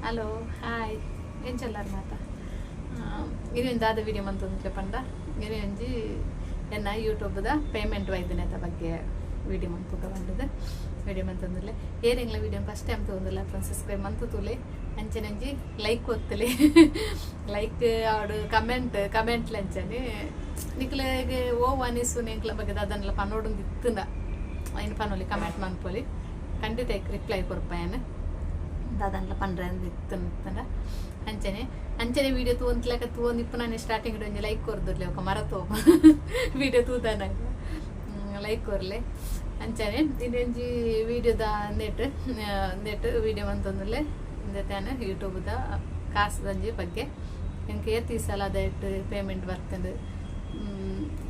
Hello, hi, ಎಂಚಲ್ಲಾರ ಮಾತ? ಇನಿ ದಾದ ವಿಡಿಯೋ ಮಂತೊಂದುಲ್ಲೆ ಪಂಡ, ಇನಿ ಒಂಜಿ ಎನ್ನ ಯೂಟ್ಯೂಬ್ದ ಪೇಮೆಂಟ್ ವೈದ್ಯನೇತ ಬಗ್ಗೆ ವಿಡಿಯೋ ಮನ್ಪುಗ ಪಂಡದು ವಿಡಿಯೋ ಮಂತೊಂದುಲ್ಲೆ. ಏರೆಂಗ್ಲ ವಿಡಿಯೋ ಫಸ್ಟ್ ಟೈಮ್ ತೂವೊಂದುಲ್ಲ, ಸಬ್ಸ್ಕ್ರೈಬ್ ಮಂತು ತೂಲೆ. ಅಂಚನೆ ಒಂಜಿ ಲೈಕ್ ಒತ್ತುಲೆ. ಲೈಕ್ ಆವಡ್, ಕಮೆಂಟ್ ಕಮೆಂಟ್ ಅಂಚನೆ ನಿಕ್ಲೆಗ್ ಓ ಅನಿಸುನೆ, ಎಂಕ್ಲ ಬಗ್ಗೆ ದಾದನ್ಲ ಪನೊಡುಂದು ಇತ್ತುಂಡ ಐನ್ ಪನೊಲಿ, ಕಮೆಂಟ್ ಮನ್ಪೊಲಿ. ಖಂಡಿತ ಐಕ್ ರಿಪ್ಲೈ ಕೊರ್ಪ ಯಾನ್. ದಾದನ್ಲ ಪಂಡ್ರೆ ಇತ್ತುಂಡ ಅಂಚನೆ ಅಂಚನೆ ವಿಡಿಯೋ ತೂವೊಂತ್ಲೆಕ ತೂವೊಂದು ಇಪ್ಪುನಾನೆ ಸ್ಟಾರ್ಟಿಂಗ್ ಒಂಜಿ ಲೈಕ್ ಕೊರ್ದುರ್ಲೆ. ఒక ಮರತೋ ವಿಡಿಯೋ ತೂದನಾಗ ಲೈಕ್ ಕೊರ್ಲೆ. ಅಂಚನೆ ಇನ್ನೊಂಜಿ ವಿಡಿಯೋದ ನೆಟ್ ನೆಟ್ ವಿಡಿಯೋ ಮಂತೊಂದುಲ್ಲೆ. ಇಂದೆತಾನೆ ಯೂಟ್ಯೂಬ್ದ ಕಾಸ್ದಂಜಿ ಬಗ್ಗೆ, ಎಂಕ್ ಏತ್ ಈ ಸಲ ಅದೇಟ್ ಪೇಮೆಂಟ್ ಬರ್ತುಂಡು,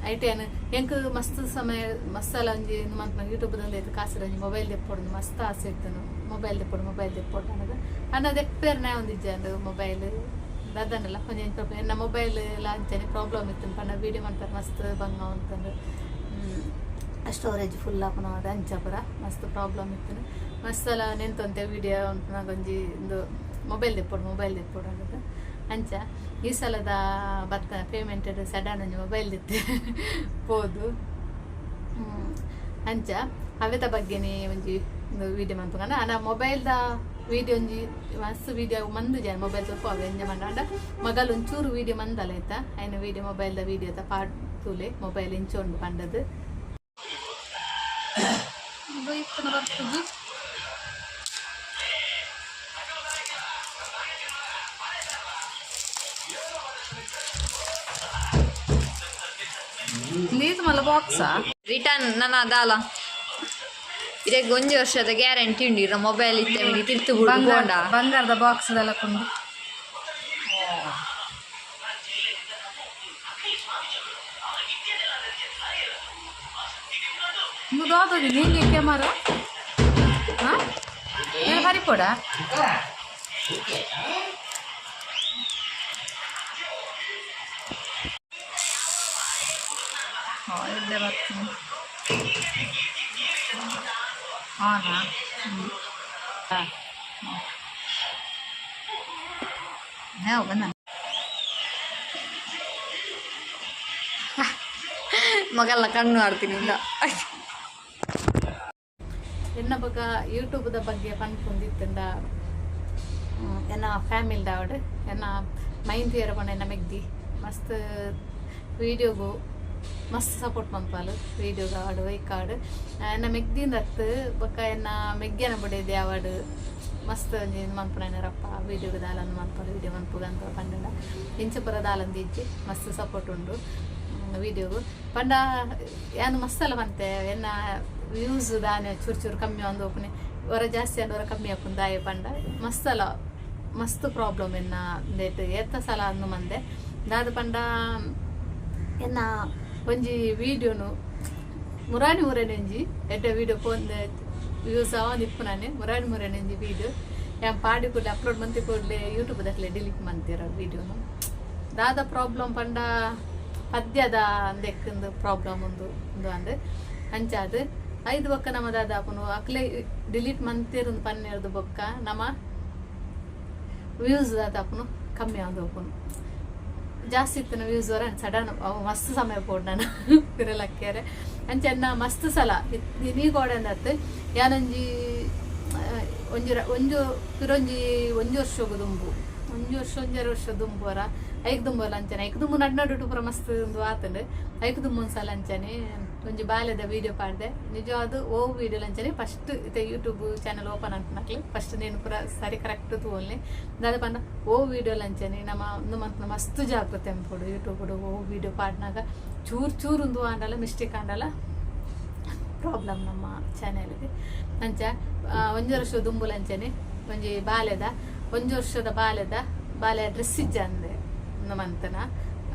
ಐಟ್ ಯಾನ್ ಎಂಕ್ ಮಸ್ತ್ ಸಮಯ ಮಸ್ತ್ ಸಲ ಒಂಜಿ ಮನ್ಪುನ ಯೂಟ್ಯೂಬ್ ದ ಕಾಸ್ ಒಂಜಿ ಮೊಬೈಲ್ ದೆಪ್ಪೊಡು ಮಸ್ತ್ ಆಸೆ ಇತ್ತುನು. ಮೊಬೈಲ್ ದೆಪ್ಪೊಡು, ಮೊಬೈಲ್ ದೆಪ್ಪೊಡು ಪಂಡುದು. ಆಂಡ ದೆಪ್ಪೆರ್ನೆ ಆವೊಂದಿಜ್ಜಂಡ್ ಮೊಬೈಲ್. ದಾದನಲ್ಲ ಒಂಜಿ ಎನ್ನ ಮೊಬೈಲ್ ಲ ಅಂಚನೆ ಪ್ರಾಬ್ಲಮ್ ಇತ್ತು ಪಂಡ, ವೀಡಿಯೋ ಮನ್ಪೆರೆ ಮಸ್ತ್ ಬಂಗ ಉಂತುಂಡು. ಸ್ಟೋರೇಜ್ ಫುಲ್ ಆಪುನ ಅಂಚ ಪೂರ ಮಸ್ತ್ ಪ್ರಾಬ್ಲಮ್ ಇತ್ತು. ಮಸ್ತ್ ಸಲ ನೆಂತೊಂತೆ ವೀಡಿಯೋ ಉಂಪುನಾಗ ಒಂಜಿ ಇಂದು ಮೊಬೈಲ್ ದೆಪ್ಪೊಡು, ಮೊಬೈಲ್ ದೆಪ್ಪೊಡು ಪಂಡುದು. ಅಂಚ ಈ ಸಲದ ಬತ್ತ ಪೇಮೆಂಟ್ ಸಡನ್ ಒಂಜಿ ಮೊಬೈಲ್ ದೆತ್ತೆ ಪೋದು. ಅಂಚ ಅವೆತ ಬಗ್ಗೆನೇ ಒಂಜಿ ವಿಡಿಯೋ ಮನ್ಪುಗಂಡ. ಆಂಡ ಮೊಬೈಲ್ದ ವಿಡಿಯೋ ಒಂಜಿ ಮಸ್ತ್ ವಿಡಿಯೋ ಮಂದು ಜನ ಮೊಬೈಲ್ ತೂಪ ಅವೆ ಎಂಜ ಮಂಡ. ಆಂಡ ಮಗಲ್ ಒಂಚೂರು ವಿಡಿಯೋ ಮಂದಲ ಐತ, ಐನ ವಿಡಿಯೋ ಮೊಬೈಲ್ದ ವಿಡಿಯೋ ಪಾಡ್ ತೂಲೆ, ಮೊಬೈಲ್ ಇಂಚ ಉಂಡು ಪಂಡದು. ಇಪ್ಪುನ ಬರ್ಪುಜಿ. ಪ್ಲೀಸ್ ಮಲ್ಲ ಬಾಕ್ಸಾ. ರಿಟರ್ನ್ ನನ್ನ ದಾಲ ಇರೆಗ್ ಒಂಜಿ ವರ್ಷದ ಗ್ಯಾರಂಟಿ ಉಂಡು. ಇರ ಮೊಬೈಲ್ ಇತ್ತೆ ಮಿನಿ ತಿರ್ತು ಬುಡ್ದು ಬಂಗಾರ ಪೋಂಡ. ಬಂಗಾರದ ಬಾಕ್ಸ್ ದೆಲ್ಲ ಕೊಂಡು. ದಾದದಿ ನೀಲಿ ಕ್ಯಾಮರಾ. ಹಾಂ, ಏನು ಹರಿಪೋಡ? ಹಾಂ, ಇಲ್ಲೇ ಬರ್ತೀನಿ. ಹಾಂ ಹಾಂ ಬಂದ. ಮಗಲ್ಲ ಕಣ್ಣು ಆಡ್ತೀನಿ ಇಲ್ಲ. ಎನ್ನ ಬಗ ಯೂಟ್ಯೂಬ್ದ ಬಗ್ಗೆ ಪನ್ಪುಂದಿತ್ತಂಡ, ಎನ್ನ ಫ್ಯಾಮಿಲಿದಾವಡ್, ಎನ್ನ ಮೈಂದಿಯರ ಪಂಡ ಎನ್ನ ಮೆಗ್ದಿ ಮಸ್ತ್ ವೀಡಿಯೋಗು ಮಸ್ತ್ ಸಪೋರ್ಟ್ ಮನ್ಪಾಲು. ವೀಡಿಯೋಗ ಆಡು ವೈಕಾಡು ಎನ್ನ ಮೆಗ್ದಿಂದ ಅತ್ತು ಬೊಕ್ಕ ಎನ್ನ ಮೆಗ್ಯನ ಬುಡೆದಿ ಆವಡ್ ಮಸ್ತ್ ಒಂಜಿ ಮನ್ಪುನ ರಪ್ಪ ವೀಡಿಯೋಗ ದಾಲನ್ ಮನ್ಪಾಲು, ವೀಡಿಯೋ ಮನ್ಪುಗ ಅಂತ ಪಂಡಂಡ ಇಂಚ ಪೂರ ದಾಲಂದು ಇಜ್ಜಿ, ಮಸ್ತ್ ಸಪೋರ್ಟ್ ಉಂಡು ವೀಡಿಯೋಗು. ಪಂಡ ಯಾನ್ ಮಸ್ತ್ ಅಲ್ಲ ಪಂತೆ, ಎನ್ನ ವ್ಯೂಸ್ ದಾನೆ ಚೂರು ಚೂರು ಕಮ್ಮಿ ಒಂದು ಓಪನೆ, ಹೊರ ಜಾಸ್ತಿ ಅಂಡ್ ಹೊರ ಕಮ್ಮಿ ಆಪುಂಡು ದಾಯೆ ಪಂಡ ಮಸ್ತ್ ಅಲ್ಲ ಮಸ್ತ್ ಪ್ರಾಬ್ಲಮ್ ಎನ್ನ ಇಂದೆಟ್. ಏತ ಸಲ ಅಂದು ಮಂದೆ ದಾದ ಪಂಡ, ಎನ್ನ ಒಂಜಿ ವೀಡಿಯೋನು ಮುರಾನಿ ಮುರಾನಿ ಒಂಜಿ ಎಡ್ಡೆ ವೀಡಿಯೋ ಫೋನ್ ವ್ಯೂಸ್ ಆವೊಂದು ಇಪ್ಪುನಾನೆ. ಮುರಾನಿ ಮುರಾನಿ ಒಂಜಿ ವೀಡಿಯೋ ಯಾನ್ ಪಾಡಿ ಕೂಡಲೇ, ಅಪ್ಲೋಡ್ ಮಂತಿ ಕೂಡಲೇ ಯೂಟ್ಯೂಬ್ ದಕ್ಲೆ ಡಿಲೀಟ್ ಮಂತೀರ ವೀಡಿಯೋನು. ದಾದ ಪ್ರಾಬ್ಲಮ್ ಪಂಡ ಪದ್ಯದ ಅಂದೆಕ್ಕಿಂದು ಪ್ರಾಬ್ಲಮ್ ಉಂದು ಉಂದು ಅಂದ್. ಅಂಚಾದ್ ಐದು ಬೊಕ್ಕ ನಮ್ಮ ದಾದ ಆಪುಂಡು, ಅಕ್ಲೆ ಡಿಲೀಟ್ ಮಂತಿರಂದು ಪನ್ನೆರ್ದು ಬೊಕ್ಕ ನಮ್ಮ ವ್ಯೂಸ್ ದಾದ ಆಪುನು, ಕಮ್ಮಿ ಆವೊಂದು ಹೋಪುನು. ಜಾಸ್ತಿ ಇತ್ತಿನ ವ್ಯೂಸ್ ವರ ಸಡನ್ ಅವು ಮಸ್ತ್ ಸಮಯ ಪೋಡು ನಾನು ಪಿರಲಕ್ಕೆರೆ. ಅಂಚ ಎನ್ನ ಮಸ್ತ್ ಸಲ ಇನಿ ಗೋಡೆಂದತ್ತು ಯಾನೊಂಜಿ ಒಂಜಿ ಒಂಜು ಪಿರೊಂಜಿ ಒಂಜಿ ವರ್ಷಗು ದುಂಬು, ಒಂಜಿ ವರ್ಷ ಒಂಜರೆ ವರ್ಷ ದುಂಬುವರ ಐಕ್ ದುಂಬಲ್ಲ ಅಂಚನೆ, ಐಕ್ ದುಂಬು ನಡ್ ನಡುಟು ಪೂರ ಮಸ್ತ್ ಒಂದು ಆತಂಡು. ಐಕ್ ದುಂಬು ಒಂದ್ಸಲ ಅಂಚನೆ ಒಂಜಿ ಬಾಲ್ಯದ ವೀಡಿಯೋ ಪಾಡ್ದೆ. ನಿಜವಾದ ಓ ವೀಡಿಯೋ ಅಂಚನೆ ಫಸ್ಟ್ ಇತ್ತೆ ಯೂಟ್ಯೂಬ್ ಚಾನಲ್ ಓಪನ್ ಅನ್ಪುನಕ್ಲು ಫಸ್ಟ್ ನೇನು ಪೂರ ಸರಿ ಕರೆಕ್ಟ್ ತೂವೊಲ್ನೆ. ದಾದ ಪಂಡ ಓ ವೀಡಿಯೋ ಅಂಚನೆ ನಮ್ಮ ಒಂದು ಮಂತ್ನ ಮಸ್ತ್ ಜಾಗ್ರತೆ ಅನ್ಪೊಡು. ಯೂಟ್ಯೂಬ್ ಓ ವೀಡಿಯೋ ಪಾಡ್ನಾಗ ಚೂರು ಚೂರು ಒಂದು ಆಂಡಲ ಮಿಸ್ಟೇಕ್ ಆಂಡಲ ಪ್ರಾಬ್ಲಮ್ ನಮ್ಮ ಚಾನೆಲ್ಗೆ. ಅಂಚ ಒಂಜಿ ವರ್ಷ ದುಂಬುಲ ಅಂಚನೆ ಒಂಜಿ ಬಾಲ್ಯದ, ಒಂಜಿ ವರ್ಷದ ಬಾಲ್ಯದ ಬಾಲ್ಯ ಡ್ರೆಸ್ ಇಜ್ಜಂದೆ ಮಂತನ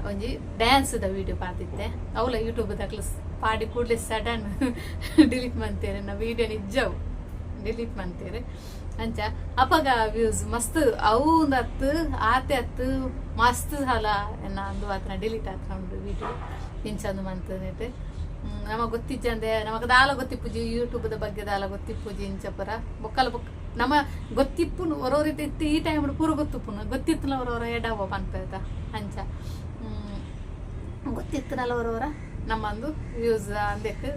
ಒಂಜಿ ಡ್ಯಾನ್ಸ್ದ ವೀಡಿಯೋ ಪಾಡ್ದಿತ್ತೆ. ಅವಲ ಯೂಟ್ಯೂಬ್ ದಕ್ಲು ಪಾಡಿ ಕೂಡಲೇ ಸಡನ್ ಡಿಲೀಟ್ ಮಂತೇರೆ, ನಾ ವೀಡಿಯೋ ನಿಜವು ಡಿಲೀಟ್ ಮಂತೇರೆ. ಅಂಚ ಅಪಗ ವ್ಯೂಸ್ ಮಸ್ತ್ ಅವು ಒಂದು ಅತ್ತು ಆತೆ ಅತ್ತು ಮಸ್ತ್ ಸಲ ಎನ್ನ ಅಂದು ಆತನ ಡಿಲೀಟ್ ಆತನ ಉಂಡು ವೀಡಿಯೋ. ಇಂಚಂದು ಮಂತನೇಟ್ ನಮಗ್ ಗೊತ್ತಿಜ್ಜಂದೆ, ನಮಗ್ ದಾಲ ಗೊತ್ತಿಪ್ಪುಜಿ, ಯೂಟ್ಯೂಬ್ದ ಬಗ್ಗೆ ದಾಲ ಗೊತ್ತಿಪ್ಪುಜಿ. ಇಂಚ ಪೂರ ಬೊಕ್ಕಲ ಬೊಕ್ಕ ನಮ್ಮ ಗೊತ್ತಿಪ್ಪುನು ಒರೋರಿತ ಇತ್ತು ಈ ಟೈಮ್ ಪೂರ ಗೊತ್ತಿಪ್ಪುನು ಗೊತ್ತಿತ್ತಲ ಒರೋರ ಎಡವ ಪನ್ಪೇತ ಅಂಚ ಗೊತ್ತಿತ್ತನಲ್ಲ ಒರೋರ ನಮ್ಮಂದು ಯೂಸ್ ಅಂದಕ್ಕೆ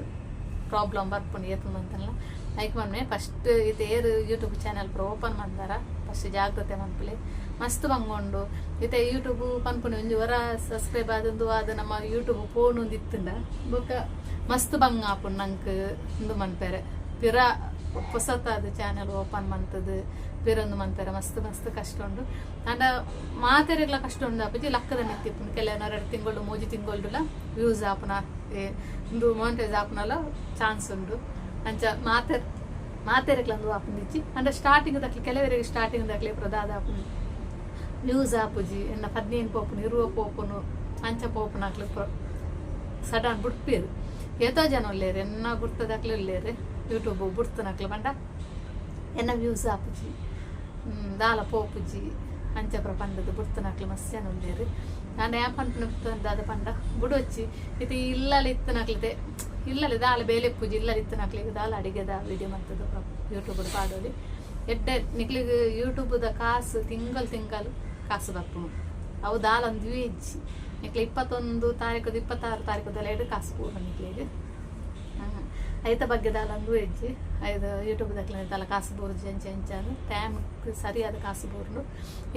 ಪ್ರಾಬ್ಲಮ್ ಬರ್ಪುಂಡು ಏತು ಅಂತಲ್ಲ. ಲೈಕ್ ಮೊನ್ನೆ ಫಸ್ಟ್ ಇದು ಏರು ಯೂಟ್ಯೂಬ್ ಚಾನಲ್ ಪೂರ ಓಪನ್ ಮಂದಾರ ಫಸ್ಟ್ ಜಾಗ್ರತೆ ಮನ್ಪುಲೆ ಮಸ್ತ್ ಬಂಗೊಂಡು. ಇತ್ತೆ ಯೂಟ್ಯೂಬ್ ಪನ್ಪುನಿ ಒಂಜಿ ವರ ಸಬ್ಸ್ಕ್ರೈಬ್ ಆದಂದು ಆದ ನಮ್ಮ ಯೂಟ್ಯೂಬ್ ಫೋನ್ ಒಂದು ಇತ್ತುಂಡ ಬೊಕ್ಕ ಮಸ್ತ್ ಬಂಗ ಆಪುಂಡು ನಂಕ್ ಉಂದು ಮನ್ಪೆರೆ ಪಿರ ಪೊಸತಾದ ಚಾನಲ್ ಓಪನ್ ಮಂತದು ಪಿರೊಂದು ಮನ್ಪೆರೆ ಮಸ್ತ್ ಮಸ್ತ್ ಕಷ್ಟ ಉಂಡು. ಆಂಡ ಮಾತೆರೆಗ್ಲ ಕಷ್ಟ ಉಂಡು ಅಪ್ಪಜಿ ಲಕ್ಕದ ಮಿತ್ತಿಪ್ಪುಂಡು. ಕೆಲವು 2 ತಿಂಗಳು 3 ತಿಂಗಳುಲ ವ್ಯೂಸ್ ಆಪುನ ಉಂದು ಮಾನಿಟೈಸ್ ಆಪುನಲ ಚಾನ್ಸ್ ಉಂಡು. ಅಂಚ ಮಾತೆರೆಗ್ಲ ಉಂದು ಆಪುಂದಿಜ್ಜಿ. ಅಂಡ ಸ್ಟಾರ್ಟಿಂಗ್ ದಕ್ಲೆ ಕೆಲವರಿಗೆ ಸ್ಟಾರ್ಟಿಂಗ್ ದಕ್ಲೆ ಪ್ರದಾದ ಆಪುಂಡು ವ್ಯೂಸ್ ಆಪುಜಿ ಎನ್ನ 15 ಪೋಪುನು 20 ಪೋಪುನು ಅಂಚ ಪೋಪುನಕ್ಲು ಸಡನ್ ಬುಡ್ಪೇರು. ಏತೋ ಜನ ಉಲ್ಲೇರು ಎನ್ನ ಗುರ್ತದಕ್ಲು ಉಲ್ಲೇರು ಯೂಟ್ಯೂಬ್ ಬುಡ್ತನಕ್ಲು ಪಂಡ ಎನ್ನ ವ್ಯೂಸ್ ಆಪುಜಿ ದಾಲ ಪೋಪುಜಿ ಅಂಚ ಪೂರ ಪಂಡದು ಬುಡ್ತನಕ್ಲು ಮಸ್ತ್ ಜನ ಉಲ್ಲೇರು. ಆಂಡ ಯಾನ್ ಪನ್ಪುನ ದಾದ ಪಂಡ ಬುಡೊಚ್ಚಿ ಇತ್ತೆ ಇಲ್ಲಲ್ ಇತ್ತನಕ್ಲಿತೆ ಇಲ್ಲಲ್ ದಾಲ ಬೇಲೆ ಇಪ್ಪುಜಿ ಇಲ್ಲಲ್ ಇತ್ತನಕ್ಲೆಗ್ ದಾಲ ಅಡಿಗೆದ ವೀಡಿಯೋ ಮಂತುದು ಯೂಟ್ಯೂಬ್ ಪಾಡೊಲಿ ಎಡ್ಡೆ ನಿಕ್ಲೆಗ್ ಯೂಟ್ಯೂಬ್ದ ಕಾಸು ತಿಂಗಲ್ ತಿಂಗಲ್ ಕಾಸು ಬರ್ಪುಂಡು. ಅವು ದಾಲ ಒಂದುವೇ ಇಜ್ಜಿ ನಿಕ್ಲೆ 21 ತಾರೀಕು 26 ತಾರೀಕು ಎಡ್ ಕಾಸು ಪೂರ ನಿಕ್ಲೆಗ್ ಐತ ಬಗ್ಗೆ ದಾಲ ಒಂದುವೇ ಇಜ್ಜಿ. ಐದು ಯೂಟ್ಯೂಬ್ ದಕ್ಲೆ ದಾಲ ಕಾಸು ಬೂರ್ಜಿ ಅಂಚ ಅಂಚ ಟೈಮ್ ಸರಿಯಾದ ಕಾಸು ಬೂರ್ಂಡು.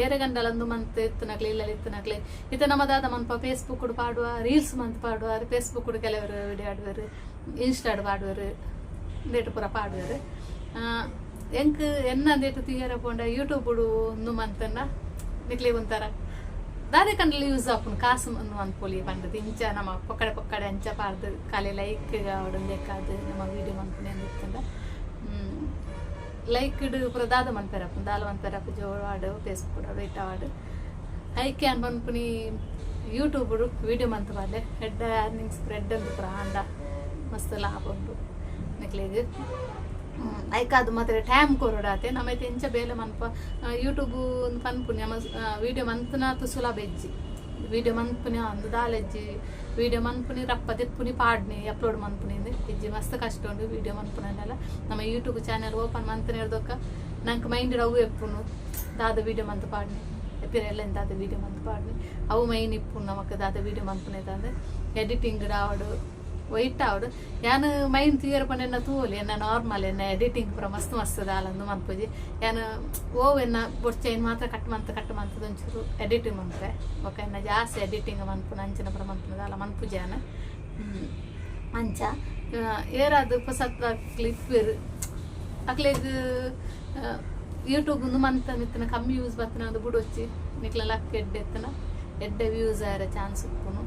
ಏರೆ ಗಂಡಲ ಒಂದು ಮಂತ್ ಇತ್ತನಕ್ಲೆ ಇಲ್ಲಲ್ ಇತ್ತನಕ್ಲೆ ಇತ್ತೆ ನಮ್ಮ ದಾದ ಮನ್ಪ ಫೇಸ್ಬುಕ್ ಪಾಡುವ ರೀಲ್ಸ್ ಮಂತ್ ಪಾಡುವ ಫೇಸ್ಬುಕ್ ಕೆಲವರು ವಿಡಿಯೋ ಆಡುವರು ಇನ್ಸ್ಟಾಡ್ ಪಾಡುವರು ಇಂದೇಟು ಪೂರ ಪಾಡುವರು. ಎಂಕ್ ಎನ್ನ ಅಂದೇಟು ತೂಯರ ಪೋಂಡ ಯೂಟ್ಯೂಬ್ ಉಂದು ಮಂತನ್ನ ನಿಕ್ಲೆಗ್ ಒಂಥರ ದಾದೆ ಕಂಡಲ ಯೂಸ್ ಆಪುಂಡು ಕಾಸು ಉಂದು ಮನ್ಪೊಲಿ ಪಂಡದು ಇಂಚ ನಮ್ಮ ಪೊಕ್ಕಡೆ ಪೊಕ್ಕಡೆ ಅಂಚ ಪಾಡ್ದು ಖಾಲಿ ಲೈಕ್ ಆವಡ್ ಉಂದೆಕಾದ್ ನಮ್ಮ ವೀಡಿಯೋ ಮನ್ಪುನೆ ಇತ್ತುಂಡ ಲೈಕ್ ಪೂರ ದಾದ ಮನ್ಪೆರಪ್ಪು ದಾಲ ಮನ್ಪೆರಪ್ಪು ಜೋವಾಡ್ ಫೇಸ್ಬುಕ್ ವೇಟ್ ಆವಡ್ ಐಕೆ ಅನ್ ಪನ್ಪುನಿ ಯೂಟ್ಯೂಬ್ ವೀಡಿಯೋ ಮಂತ್ ಪಾಡ್ಲೆ ಎಡ್ಡೆ ಅರ್ನಿಂಗ್ಸ್ ಎಡ್ಡೆ ಉಂಡು ಪೂರ ಆಂಡ ಮಸ್ತ್ ಲಾಭ ಉಂಡು ನಿಕ್ಲೆಗ್. ಐಕಾದ್ ಮಾತ್ರ ಟೈಮ್ ಕೊರೊಡಾತೆ ನಮೈತೆ ಎಂಚ ಬೇಲೆ ಮನ್ಪ ಯೂಟ್ಯೂಬ್ ಪನ್ಪುನಿ ನಮ ವೀಡಿಯೋ ಮಂತ್ನಾತ್ ಸುಲಭ ಇಜ್ಜಿ. ವೀಡಿಯೋ ಮನ್ಪುನಿ ಅಂದ್ ದಾಲ ಇಜ್ಜಿ ವೀಡಿಯೋ ಮನ್ಪುನಿ ರಪ್ಪ ದೆಪ್ಪುನಿ ಪಾಡ್ನಿ ಅಪ್ಲೋಡ್ ಮನ್ಪುನಿ ಇಜ್ಜಿ ಮಸ್ತ್ ಕಷ್ಟ ಉಂಡು ವೀಡಿಯೋ ಮನ್ಪುನಲ್ಲ. ನಮ್ಮ ಯೂಟ್ಯೂಬ್ ಚಾನಲ್ ಓಪನ್ ಮಂತ್ನೇರ್ದೊಕ್ಕ ನಂಕ್ ಮೈಂಡ್ ಅವು ಎಪ್ಪುನು ದಾದ ವೀಡಿಯೋ ಮಂತ್ ಪಾಡ್ನಿ ಎಪ್ಪಿರೆಲ್ಲ ದಾದ ವೀಡಿಯೋ ಮಂತ್ ಪಾಡ್ನಿ ಅವು ಮೈನ್ ಇಪ್ಪುನು ನಮಕ್ ದಾದ ವೀಡಿಯೋ ಮನ್ಪುನೆ ತಂದೆ ಎಡಿಟಿಂಗ್ ಆವಡು ವೈಟ್ ಆವಡು ಯಾನ್ ಮೈನ್ ತೂಯರ ಪಂಡ ಎನ್ನ ತೂವೊಲಿ ಎನ್ನ ನಾರ್ಮಲ್ ಎನ್ನ ಎಡಿಟಿಂಗ್ ಪೂರ ಮಸ್ತ್ ಮಸ್ತ್ ದಾಲಂದು ಮನ್ಪುಜಿ. ಯಾನ್ ಓ ಎನ್ನ ಬೊಡ್ಚೈನ್ ಮಾತ್ರ ಕಟ್ ಮಂತ್ ಕಟ್ ಮಂತದ ಒಂಚೂರು ಎಡಿಟಿಂಗ್ ಮನ್ಪೆ ಬೊಕ ಎನ್ನ ಜಾಸ್ತಿ ಎಡಿಟಿಂಗ್ ಮನ್ಪುನ ಅಂಚಿನ ಪೂರ ಮನ್ಪುನ ದಾಲ ಮನ್ಪುಜಿ ಯಾನ್. ಅಂಚ ಏರಾದ್ ಪೊಸತ್ ಅಕ್ಲು ಇಪ್ಪೆರ್ ಅಕ್ಲೆಗ್ ಯೂಟ್ಯೂಬ್ ಉಂದು ಮಂತ ಮಿತ್ತಿನ ಕಮ್ಮಿ ಯೂಸ್ ಬತ್ತಿನ ಅದು ಬುಡೊಚ್ಚಿ ನಿಕ್ಲ ಲಕ್ ಎಡ್ಡೆ ಎತ್ತನ ಎಡ್ಡೆ ವ್ಯೂಸ್ ಆಯರ ಚಾನ್ಸ್ ಉಪ್ಪುನು.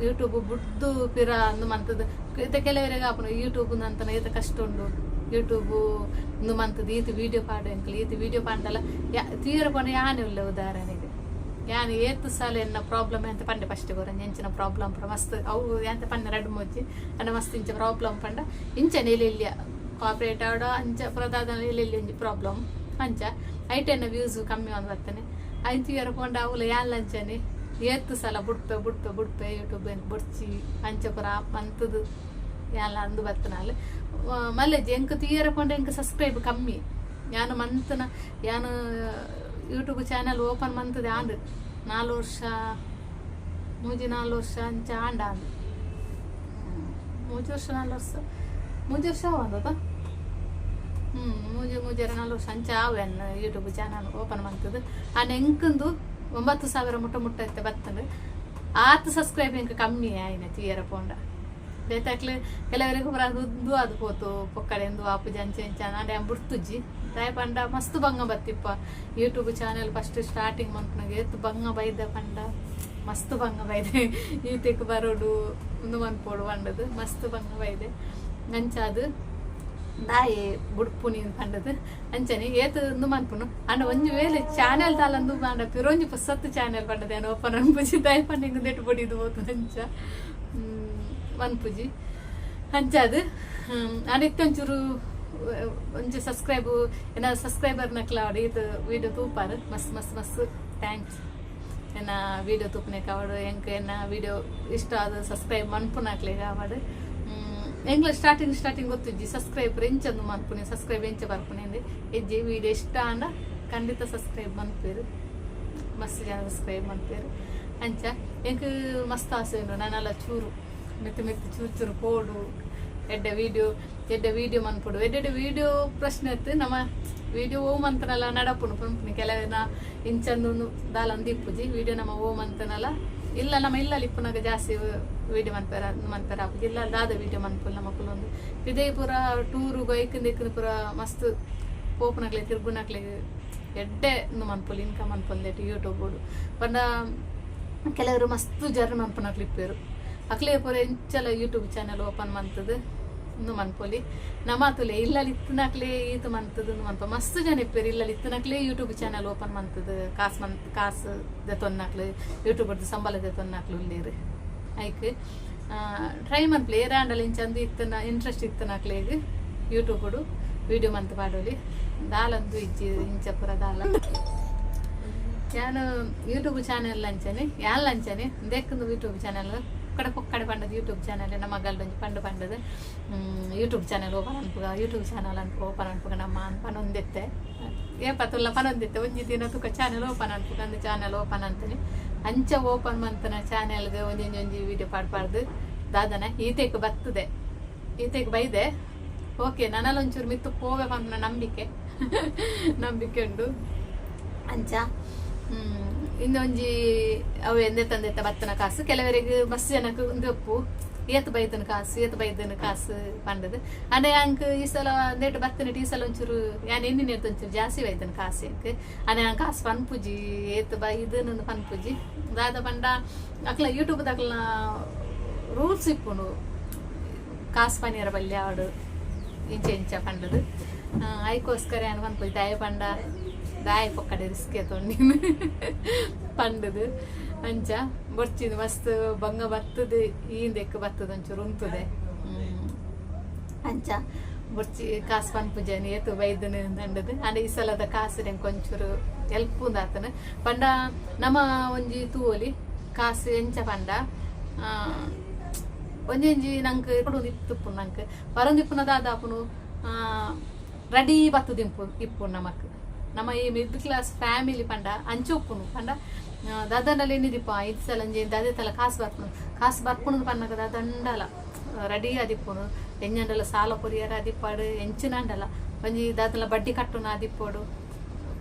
ಯೂಟ್ಯೂಬ್ ಬುಡ್ದು ಪಿರ ಅಂದು ಮಂತದ ಇತ್ತೆ ಕೆಲವರಿಗೆ ಆಪುಂಡು ಯೂಟ್ಯೂಬ್ ಅಂತನ ಏತ ಕಷ್ಟ ಉಂಡು ಯೂಟ್ಯೂಬ್ ಉಂದು ಮಂತದ ಈತ್ ವೀಡಿಯೋ ಪಾಡು ಎಂಕ್ಲು ಈತ್ ವೀಡಿಯೋ ಪಾಂಡಲ ತೀರ ಪಂಡ ಯಾನೆ ಉಲ್ಲೆ ಉದಾಹರಣೆಗೆ ಯಾನ್ ಏತ್ ಸಾಲ ಎನ್ನ ಪ್ರಾಬ್ಲಮ್ ಎಂತ ಪಂಡೆ ಫಸ್ಟ್ ಕೊರಂಜಿ ಎಂಚಿನ ಪ್ರಾಬ್ಲಮ್ ಪೂರ ಮಸ್ತ್ ಅವು ಎಂತ ಪಂಡ ರಡ್ಡ್ ಮೊಜ್ಜಿ ಅಂಡ ಮಸ್ತ್ ಇಂಚ ಪ್ರಾಬ್ಲಮ್ ಪಂಡ ಇಂಚ ನೆಲೆಲ್ಯ ಕಾಪರೇಟ್ ಆಡ ಅಂಚ ಪ್ರದಾದ ನೆಲೆಲ್ಯ ಒಂಜಿ ಪ್ರಾಬ್ಲಮ್ ಅಂಚ ಐಟ್ ಎನ್ನ ವ್ಯೂಸ್ ಕಮ್ಮಿ ಒಂದು ಬರ್ತನೆ ಐನ್ ತೂಯರ ಪೋಂಡ ಅವುಲ ಯಾನ್ಲ ಅಂಚನೆ ಏತ್ ಸಲ ಬುಡ್ಪೆ ಬುಡ್ಪೆ ಬುಡ್ಪೆ ಯೂಟ್ಯೂಬ್ ಬೊಡ್ಚಿ ಅಂಚ ಪೂರ ಮಂತುದು ಯಾನ್ಲ ಅಂದು ಬತ್ತನಾಲ್ ಮಲ್ಲೆಜ್ಜಿ ಎಂಕ್ ತೂಯರ ಪೋಂಡ ಎಂಕ್ ಸಬ್ಸ್ಕ್ರೈಬ್ ಕಮ್ಮಿ ಯಾನ್ ಮಂತನ ಯಾನ್ ಯೂಟ್ಯೂಬ್ ಚಾನಲ್ ಓಪನ್ ಮಂತದೆ ಆಂಡ್ 4 ವರ್ಷ 3 4 ವರ್ಷ ಅಂಚ ಆಂಡ ಆಂಡ್ 3 ವರ್ಷ 4 ವರ್ಷ 3 ವರ್ಷ ಆವಂದದ 3 3 4 ವರ್ಷ ಅಂಚ ಆವು ಯೂಟ್ಯೂಬ್ ಚಾನಲ್ ಓಪನ್ ಮಂತದು ಆಂಡ ಎಂಕಂದು 9000 ಮುಟ್ಟ ಮುಟ್ಟ ಇತ್ತೆ ಬತ್ತಂಡು ಆತ್ ಸಬ್ಸ್ಕ್ರೈಬ್ ಎಂಕ್ ಕಮ್ಮಿ ಆಯ್ನೆ ತೂಯರ ಪೋಂಡ ಬೇತಾಕ್ಲೆ ಕೆಲವರಿಗೆ ಪೂರ ಉಂದು ಅದು ಪೋತು ಪೊಕ್ಕಡೆ ಎಂದು ಆಪುಜಿ ಅಂಚೆ ಇಂಚ ಆಂಡ ಯಾನ್ ಬುಡ್ತುಜ್ಜಿ ದಾಯೆ ಪಂಡ ಮಸ್ತ್ ಬಂಗ ಬತ್ತಿಪ್ಪ ಯೂಟ್ಯೂಬ್ ಚಾನಲ್ ಫಸ್ಟ್ ಸ್ಟಾರ್ಟಿಂಗ್ ಮನ್ಪುನಗ ಏತ್ ಬಂಗ ಬೈದ ಪಂಡ ಮಸ್ತ್ ಬಂಗ ಬೈದೆ ಈತೆಕ್ ಬರೋಡು ಉಂದು ಮನ್ಪೊಡು ಪಂಡದು ಮಸ್ತ್ ಬಂಗ ಬೈದೆ ಅಂಚಾದ್ ದಾಯೆ ಬುಡ್ಪುನಿ ಪಂಡದು ಅಂಚನೆ ಏತ್ ಉಂದು ಮನ್ಪುನು ಆಂಡ ಒಂಜಿ ವೇಳೆ ಚಾನೆಲ್ ದಾಲಂದು ಪಂಡ ಪಿರೊಂಜಿ ಪೊಸತ್ ಚಾನೆಲ್ ಪಂಡದ ಯಾನ್ ಓಪನ್ ಅನ್ಪುಜಿ ದಾಯೆ ಪಂಡ ಇಂಗ್ ನೆಟ್ ಬೊಡಿದು ಪೋತು ಅಂಚ ಮನ್ಪುಜಿ ಅಂಚಾದ್ ಆಂಡ ಇತ್ತೆ ಒಂಚೂರು ಒಂಜಿ ಸಬ್ಸ್ಕ್ರೈಬ್ ಎನ್ನ ಸಬ್ಸ್ಕ್ರೈಬರ್ ನಕ್ಲ ಆವಡ್ ಈತ್ ವೀಡಿಯೋ ತೂಪಾರ್ ಮಸ್ತ್ ಮಸ್ತ್ ಮಸ್ತ್ thanks ಎನ್ನ ವೀಡಿಯೋ ತೂಪುನೆಕ್ ಆವಡ್ ಎಂಕ್ ಎನ್ನ ವೀಡಿಯೋ ಇಷ್ಟ ಆದ್ ಸಬ್ಸ್ಕ್ರೈಬ್ ಮನ್ಪುನಕ್ಲೆಗ್ ಆವಡ್. ಎಂಗ್ಲ ಸ್ಟಾರ್ಟಿಂಗ್ ಸ್ಟಾರ್ಟಿಂಗ್ ಗೊತ್ತಿಜ್ಜಿ ಸಬ್ಸ್ಕ್ರೈಬ್ ಎಂಚಂದು ಮನ್ಪುನಿ, ಸಬ್ಸ್ಕ್ರೈಬ್ ಎಂಚ ಬರ್ಪುನಿ ಅಂದೆ ಇಜ್ಜಿ. ವೀಡಿಯೋ ಇಷ್ಟ ಆಂಡ ಖಂಡಿತ ಸಬ್ಸ್ಕ್ರೈಬ್ ಮನ್ಪೇರು, ಮಸ್ತ್ ಜನ ಸಬ್ಸ್ಕ್ರೈಬ್ ಮನ್ಪೇರು. ಅಂಚ ಎಂಕ್ ಮಸ್ತ್ ಆಸೆ ಉಂಡು, ನಾನೆಲ್ಲ ಚೂರು ಮಿತ್ತು ಮಿತ್ತು ಚೂರು ಚೂರು ಪೋಡು, ಎಡ್ಡೆ ವೀಡಿಯೋ, ಎಡ್ಡೆ ವೀಡಿಯೋ ಮನ್ಪುಡು. ಎಡ್ಡೆ ಎಡ್ಡೆ ವೀಡಿಯೋ ಪ್ರಶ್ನೆ ಇತ್ತು. ನಮ್ಮ ವೀಡಿಯೋ ಓ ಮಂತನಲ್ಲ ನಡಪುನು ಪನ್ಪುನಿ. ಕೆಲವೇನ ಇಂಚಂದು ದಾಲಂದು ಇಪ್ಪುಜಿ ವೀಡಿಯೋ. ನಮ್ಮ ಓ ಮಂತನಲ್ಲ ಇಲ್ಲ, ನಮ್ಮ ಇಲ್ಲಲ್ಲಿ ಇಪ್ಪುನಾಗ ಜಾಸ್ತಿ ವೀಡಿಯೋ ಮನ್ಪೆರ ಮನ್ಪೆರ ಆಪುಜಿ. ಇಲ್ಲ ದಾದ ವೀಡಿಯೋ ಮನ್ಪುಲ್ಲ ನಮ್ಮಕುಲು. ಒಂದು ಇದೇ ಪೂರ ಟೂರು ಬೈಕ್ ದಿಕ್ಕುದು ಪೂರ ಮಸ್ತ್ ಪೋಪುನಕ್ಲೆ ತಿರ್ಗುನಕ್ಲೆ ಎಡ್ಡೆ ಉಂದು ಮನ್ಪೊಲಿ, ಇನ್ಕಮ್ ಮನ್ಪೊಲಿ ಯೂಟ್ಯೂಬ್. ಪಂಡ ಕೆಲವರು ಮಸ್ತ್ ಜರ್ನಿ ಮನ್ಪುನಕ್ಲು ಇಪ್ಪೆರು. ಅಕ್ಲೆ ಪೂರ ಎಂಚಲ ಯೂಟ್ಯೂಬ್ ಚಾನೆಲ್ ಓಪನ್ ಮಂತದು ಉಂದು ಮನ್ಪೊಲಿ. ನಮಾತುಲೆ ಇಲ್ಲಲ್ಲಿ ಇತ್ತಿನಕ್ಲೆ ಈತ ಮಂತದು ಉಂದು ಮನ್ಪ. ಮಸ್ತ್ ಜನ ಇಪ್ಪೆರು ಇಲ್ಲಲ್ಲಿ ಇತ್ತಿನಕ್ಲೆ ಯೂಟ್ಯೂಬ್ ಚಾನೆಲ್ ಓಪನ್ ಮಂತದು ಕಾಸು ಮನ್ ಕಾಸು ದೆತೊನ್ನಕ್ಲು, ಯೂಟ್ಯೂಬ್ ಸಂಬಳ ದೆತೊನ್ನಕ್ಲು ಉಲ್ಲೇರು. ಐಕ್ ಟ್ರೈ ಮನ್ಪುಲೆ. ಏರಾಂಡಲ ಇಂಚಂದು ಇತ್ತನ ಇಂಟ್ರೆಸ್ಟ್ ಇತ್ತನಕ್ಲೆಗ್ ಯೂಟ್ಯೂಬ್ ವೀಡಿಯೋ ಮಂತ್ ಪಾಡೋಲಿ. ದಾಲಂದು ಇಜ್ಜಿ ಇಂಚ ಪೂರ ದಾಲ. ಯಾನು ಯೂಟ್ಯೂಬ್ ಚಾನೆಲ್ ಅಂಚನೆ ಯಾನ್ ಅಂಚನೆ ದೇಕ್ಕಂದು ಯೂಟ್ಯೂಬ್ ಚಾನೆಲ್ ಕಡೆ ಪೊಕ್ಕಡೆ ಪಂಡದ ಯೂಟ್ಯೂಬ್ ಚಾನೆಲ್. ನಮ್ಮ ಮಗಲ್ದೊಂಜಿ ಪಂಡು ಪಂಡದು ಯೂಟ್ಯೂಬ್ ಚಾನೆಲ್ ಓಪನ್ ಅನ್ಪುಗ, ಯೂಟ್ಯೂಬ್ ಚಾನೆಲ್ ಅನ್ಪು ಓಪನ್ ಅನ್ಪುಗ ನಮ್ಮ ಪನೊಂದಿತ್ತೆ. ಏಪ ತುಲ್ಲ ಪನೊಂದಿತ್ತೆ. ಒಂಜಿ ದಿನ ತುಕ ಚಾನೆಲ್ ಓಪನ್ ಅನ್ಪುಗ ಅಂದು ಚಾನೆಲ್ ಓಪನ್ ಅಂತಾನೆ. ಅಂಚ ಓಪನ್ ಮಂತನ ಚಾನೆಲ್ಗೆ ಒಂಜೊಂಜಿ ಒಂಜಿ ವೀಡಿಯೋ ಪಾಡ್ಪಾಡ್ದು ದಾದನ ಈತೆಕ್ ಬರ್ತದೆ, ಈತೆಕ್ ಬೈದೆ. ಓಕೆ, ನನಲ ಒಂಚೂರು ಮಿತ್ತು ಪೋವೆ ಪನ್ಪುನ ನಂಬಿಕೆ ನಂಬಿಕೆ ಉಂಡು. ಅಂಚ ಇನ್ನೊಂಜಿ ಅವು ಎಂದೆ ತಂದೆತ್ತ ಬತ್ತನ ಕಾಸು ಕೆಲವರಿಗೆ ಬಸ್ ಜನಕ್ಕೆ ಒಂದು ಒಪ್ಪು ಏತ್ ಬೈದನ ಕಾಸು, ಏತ್ ಬೈದನ ಕಾಸು ಪಂಡದು. ಅಂಡೆ ಅಂಕ್ ಈ ಸಲ ಅಂದೇಟು ಬತ್ತನ ಈ ಸಲ ಒಂಚೂರು ಯಾನ್ ಎನ್ನಿನ ಒಂಚೂರು ಜಾಸ್ತಿ ಬೈದನ ಕಾಸು ಎಂಕ್. ಅಂಡೆ ಯಾನ್ ಕಾಸು ಪನ್ಪುಜಿ, ಏತ್ ಬೈದನ ಪನ್ಪುಜಿ. ದಾದ ಪಂಡ ಅಕ್ಲ ಯೂಟ್ಯೂಬ್ ದಕ್ಲನ ರೂಲ್ಸ್ ಇಪ್ಪುಂಡು, ಕಾಸು ಪನಿಯರ ಬಲ್ಯ ಆಡು ಇಂಚ ಇಂಚ ಪಂಡದು. ಐಕೋಸ್ಕರ ಯಾನ್ ಪನ್ಪುಜಿ. ದಾಯ ಪಂಡ ದಾಯ ಪೊಕ್ಕಡೆ ರಿಸ್ಕ್ ಎತ್ತೊಂಡಿ ಪಂಡದು. ಅಂಚ ಬೊರ್ಚಿನ ಮಸ್ತ್ ಬಂಗ ಬತ್ತದು, ಈಂದೆಕ್ ಬತ್ತದ ಒಂಚೂರು ಉಂತುದೆ. ಅಂಚ ಬೊರ್ಚಿ ಕಾಸು ಪನ್ಪುಜನಿ ಏತು ಬೈದನು ಅಂಡದು. ಅಂಡ ಈ ಸಲದ ಕಾಸು ಎಂಕ್ ಒಂಚೂರು ಎಲ್ಪ್ ಉಂದಾತನ. ಪಂಡ ನಮ ಒಂಜಿ ತೂವೊಲಿ ಕಾಸು ಎಂಚ ಪಂಡ ಒಂಜೊಂಜಿ ನಂಕ್ ಇತ್ತುಪ್ಪು ನಂಕ್ ಬರೊಂದಿಪ್ಪುನ ದಾದಾಪುನು ರೆಡಿ ಬತ್ತುದಿಂಪು ಇಪ್ಪು ನಮಕ್. ನಮ್ಮ ಈ ಮಿಡ್ಲ್ ಕ್ಲಾಸ್ ಫ್ಯಾಮಿಲಿ ಪಂಡ ಅಂಚ ಉಪ್ಪುನು. ಪಂಡ ದಾದಂಡಲ ಎನ್ನಿದಿಪ್ಪ ಐದು ಸಲ ಅಂಜಿ ದಾದೆ ತಲ ಕಾಸು ಬರ್ಪುನು, ಕಾಸು ಬರ್ಪುನು ಪನ್ನಗ ದಾದಂಡಲ ರೆಡಿ ಆದಿಪ್ಪುನು. ಎಂಜಂಡಲ ಸಾಲ ಕೊರಿಯರ ಅದಿಪ್ಪಾಡು, ಎಂಚಿನಾಂಡಲ ಒಂಜಿ ದಾದಲ ಬಡ್ಡಿ ಕಟ್ಟುನ ಆದಿಪ್ಪೋಡು,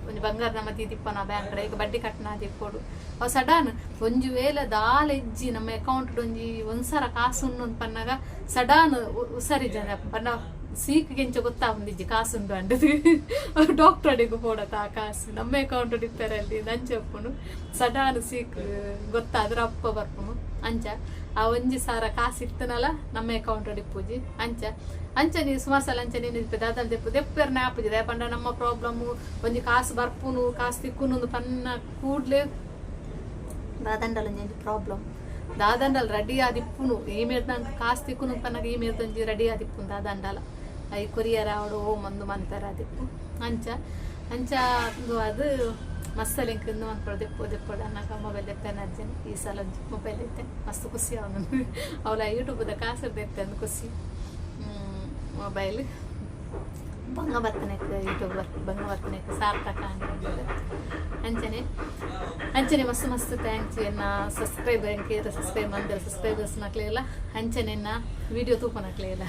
ಒಂಜಿ ಬಂಗಾರದ ಮತಿ ದಿಪ್ಪನ ಬ್ಯಾಂಕ್ ಈಗ ಬಡ್ಡಿ ಕಟ್ಟುನ ಆದಿಪ್ಪೋಡು. ಅವು ಸಡನ್ ಒಂಜಿ ವೇಳೆ ದಾಲ ಇಜ್ಜಿ ನಮ್ಮ ಅಕೌಂಟ್ ಒಂಜಿ ಒಂದ್ಸರ ಕಾಸು ಉಂಡು ಪನ್ನಾಗ ಸಡನ್ ಉಸರಿ ಜನ ಪನ್ನ ಸೀಕ್ ಎಂಚ ಗೊತ್ತಾಗುಂದಿಜ್ಜಿ ಕಾಸುಂಡು ಅಂಡದು. ಡಾಕ್ಟರ್ ಅಡಿಗೆ ಪೋಡತ ಆ ಕಾಸು ನಮ್ಮ ಅಕೌಂಟ್ ಇತ್ತಾರಲ್ಲಿ ನಂಚಪ್ಪುನು. ಸಡನ್ ಸೀಕ್ ಗೊತ್ತಾದ್ರೆ ಅಪ್ಪ ಬರ್ಪುನು. ಅಂಚ ಆ ಒಂಜಿ ಸಾರ ಕಾಸು ಇತ್ತನಲ್ಲ ನಮ್ಮ ಅಕೌಂಟ್ ಇಪ್ಪುಜಿ. ಅಂಚ ಅಂಚ ನೀ ಸುಮಾರು ಸಲ ಅಂಚ ನೀನು ದಾದಲ್ ದೆಪ್ಪು ದೆಪ್ಪೆರ್ನೆ ಆಪುಜಿ. ಪಂಡ ನಮ್ಮ ಪ್ರಾಬ್ಲಮ್ಮು ಒಂಜಿ ಕಾಸು ಬರ್ಪುನು, ಕಾಸು ತಿಕ್ಕುನು ಪನ್ನ ಕೂಡ್ಲೆ ದಾದಂಡಲ ಒಂಜಿ ಪ್ರಾಬ್ಲಮ್. ದಾದಂಡಲ್ ರೆಡಿ ಆದಿಪ್ಪುನು ಈ ಮೇರ್ದಂಕ ಕಾಸು ತಿಕ್ಕುನು ಪನ್ನಗ ಈ ಮೇರ್ದೊಂಜಿ ರೆಡಿ ಆದಿಪ್ಪುನು ದಾದಂಡಲ I courier ಆವಡು ಓ ಮಂದು ಮಂತರ ಆದಿಪ್ಪು. ಅಂಚ ಅಂಚ ಅದು ಅದು ಮಸ್ತ್ ಎಂಕ್ ಇಂದು ಮನ್ಪೊಡು ದೆಪ್ಪು ದೆಪ್ಪೊಡು ಅನ್ನಕ ಮೊಬೈಲ್ ದೆಪ್ಪೆನ ಅಜ್ಜನ. ಈ ಸಲ ಒಂಜಿ ಮೊಬೈಲ್ ಇತ್ತೆ ಮಸ್ತ್ ಖುಷಿ ಅವನು ಅವಳ ಯೂಟ್ಯೂಬ್ದ ಕಾಸು ದೆತ್ತೆ ಅಂದ್ ಖುಷಿ. ಮೊಬೈಲ್ ಬಂಗ ಬರ್ತನೆಕ್ ಯೂಟ್ಯೂಬ್ ಬಂಗ ಬರ್ತನೆಕ್ ಸಾರ್ಥಕ ಅಂದ್. ಅಂಚನೆ ಅಂಚನೆ ಮಸ್ತ್ ಮಸ್ತ್ thanks ಎನ್ನ ಸಬ್ಸ್ಕ್ರೈಬ್ ಎಂಕೇರ ಸಬ್ಸ್ಕ್ರೈಬ್ ಮಂದಿರ ಸಬ್ಸ್ಕ್ರೈಬರ್ಸ್ ನಕ್ಲೆಲ್ಲ. ಅಂಚನೆ ಎನ್ನ ವೀಡಿಯೋ ತೂಪನಕ್ಲೆಲ್ಲ,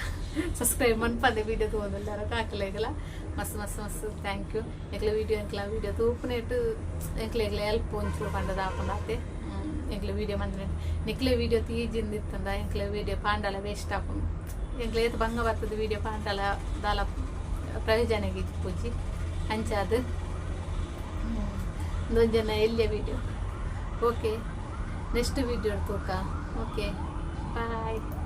ಸಬ್ಸ್ಕ್ರೈಬ್ ಮನ್ಪಂದೆ ವೀಡಿಯೋ ತೂವೊಂದುಲ್ಲೆರ್ ಅಕ್ಲೆಗ್ಲ ಮಸ್ತ್ ಮಸ್ತ್ ಮಸ್ತ್ thank you. ಎಂಕ್ಲೆ ವೀಡಿಯೋ ಎಂಕ್ಲ ವೀಡಿಯೋ ತೂಪುನೆಟ್ ಎಂಕ್ಲೆಗ್ಲ ಎಲ್ಪ್ ಒಂಚೂರು ಪಂಡದ ಆಪುಂಡು. ಎಂಕ್ಲೆ ವೀಡಿಯೋ ಮಂದಿನ ನಿಕ್ಲೆ ವೀಡಿಯೋ ತೀಜಿಂದ ಇತ್ತಂದ ಎಂಕ್ಲೆ ವೀಡಿಯೋ ಪಾಂಡಲ ವೇಸ್ಟ್ ಆಪುಂಡು. ಎಂಕ್ಲೆ ಏತ್ ಬಂಗ ಬರ್ತದ ವೀಡಿಯೋ ಪಾಂಡಲ ದಾಲ ಪ್ರಯೋಜನ ಇಪ್ಪುಜಿ. ಅಂಚ ಅದು ಒಂದೊಂಜನ ಎಲ್ಲಿಯ ವಿಡಿಯೋ. ಓಕೆ, ನೆಕ್ಸ್ಟ್ ವಿಡಿಯೋ ತೂಕ. Okay, bye.